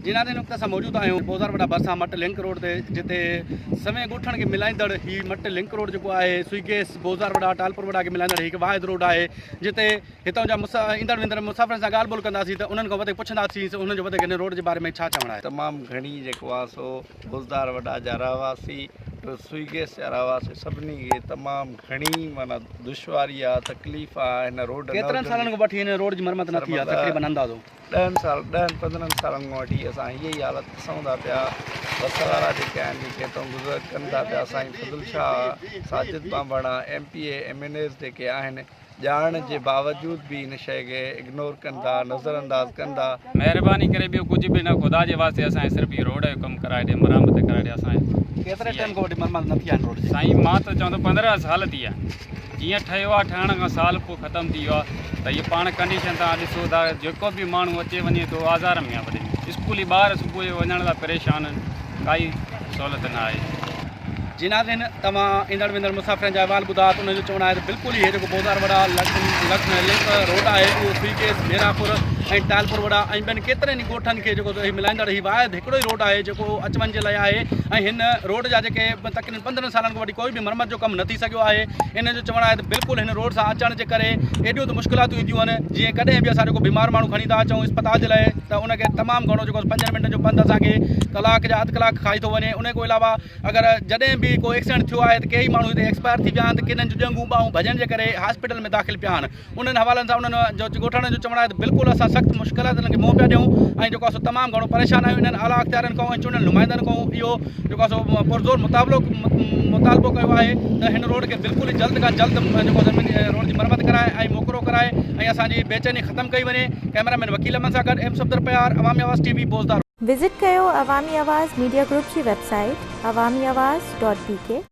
جي ناظرين وقت اسان موجود آهيون بوزار وڏا ڀرسان مٽ لنڪ روڊ تي جتي سوين ڳوٺن کي ملائيندڙ هي مٽ لنڪ روڊ جيڪو آهي سوئي گيس بوزار وڏا ٽالپور وڏا کي ملائيندڙ هڪ واحد روڊ آهي جتي هتان جا مسا ايندڙ ويندڙ مسافرن سان ڳالهه ٻولهه ڪنداسين ته انهن کان وڌيڪ پڇنداسين ته انهن جو وڌيڪ هن روڊ جي باري ۾ ڇا چوڻ آهي. تمام گهڻي جيڪو آهي سو بوزدار وڏا جا رهواسي سوئي گيس جا رهواسي سڀني کي تمام گهڻي معنيٰ دشواري آهي تڪليف آهي هن روڊ نه ڪيترن هجڻ سالن کان وٺي هن روڊ جي مرمت نه ٿي آهي تقريبن اندازو. ڏهن سال ڏهن پندرهن سالن کان وٺي اسان هيء ئي حالت ڏسون ٿا پيا بس وارا جيڪي آهن جيڪي هتان گذر ڪن ٿا پيا سائين Fazal Shah Sajid Banbhan M P A M N As جيڪي آهن ڄاڻڻ جي باوجود به ان شيء کي اگنور ڪن ٿا نظر انداز ڪن ٿا. مهرباني ڪري ٻيو ڪجهه به نه خدا جي واسطي اسان کي صرف هي روڊ جو ڪم ڪرائي ڏي مرمت ڪرائي ڏي اسان کي ڪيتري ٽائيم کان وٺي مرمت نه ٿي آهي هن روڊ جي. سائين مان ته چوان ٿو 15 سال ٿي ويا آهن. جيئن ٺهيو آ ٺهڻ کان سال پوء ختم ٿي ويو آ ته هي پاڻ ڪنڊيشن توهان ڏسو ٿا جيڪو به ماڻهو اچي وڃي ٿو آزار ۾ آ وڏي ۾ اسڪولي ٻار صبح جو وڃڻ لاء پريشان آهن ڪائي سهولت نه آهي. جي ناظرين توهان ايندڙ ويندڙ مسافرن جا احوال ٻڌا ته انهن جو چوڻ آهي ته بلڪل ئي هي جيڪو بوزار وڏا لڪ لنڪ روڊ آهي اهو سوئي گيس ميرانپور ۽ ٽالپور وڏا ۽ ٻين ڪيترن ئي ڳوٺن کي جيڪو هي ملائيندڙ هي واحد هڪڙو ئي روڊ آهي جيڪو اچ وڃ جي لاء آهي ۽ هن روڊ جا جيڪي تقريبن 15 سالن کان وٺي ڪوئي به مرمت جو ڪم نه ٿي سگهيو آهي. انهن جو چوڻ آهي ته بلڪل هن روڊ سان اچڻ جي ڪري ايڏيون ته مشڪلاتون اينديون آهن جيئن ڪڏهن به اسان جيڪو بيمار ماڻهو کڻي ٿا اچون اسپتال جي لاء ته ان کي تمام گهڻو جيڪو پنجن منٽن جو پنڌ اسان کي ڪلاڪ يا اڌ ڪلاڪ کائي ٿو وڃي ان کان علاوه اگر جڏهن به ڪو ايڪسيڊنٽ ٿيو آهي ته ڪيئي ماڻهو هتي ايڪسپائر ٿي ويا آهن ته ڪنن جون ڄنگهون ٻانهون ڀڄڻ جي ڪري هاسپيٽل ۾ داخل پيا آهن. انهن حوالن سان انهن جو ڳوٺاڻن جو چوڻ آهي ته بلڪل اسان سخت مشڪلاتن کي منهن پيا ڏيون ۽ جيڪو آهي سو تمام گهڻو پريشان آهيون انهن اعليٰ اختيارين کان ۽ چونڊيل نمائندن کان اهو جيڪو آهي سو پرزور مطالبو مطالبو ڪيو آهي ته هن روڊ کي بلڪل ئي جلد کان جلد جيڪو آهي روڊ جي مرمت ڪرائي ۽ موڪرو ڪرائي ۽ اسان جي بيچيني ختم ڪئي وڃي ڪئميرا مين وڪيل احمد سان گڏ M Safdar Peyar Awami Awaz T V Bozdar. Visit ڪيو عوامي آواز ميڊيا گروپ جي website Awami Awaz dot B K.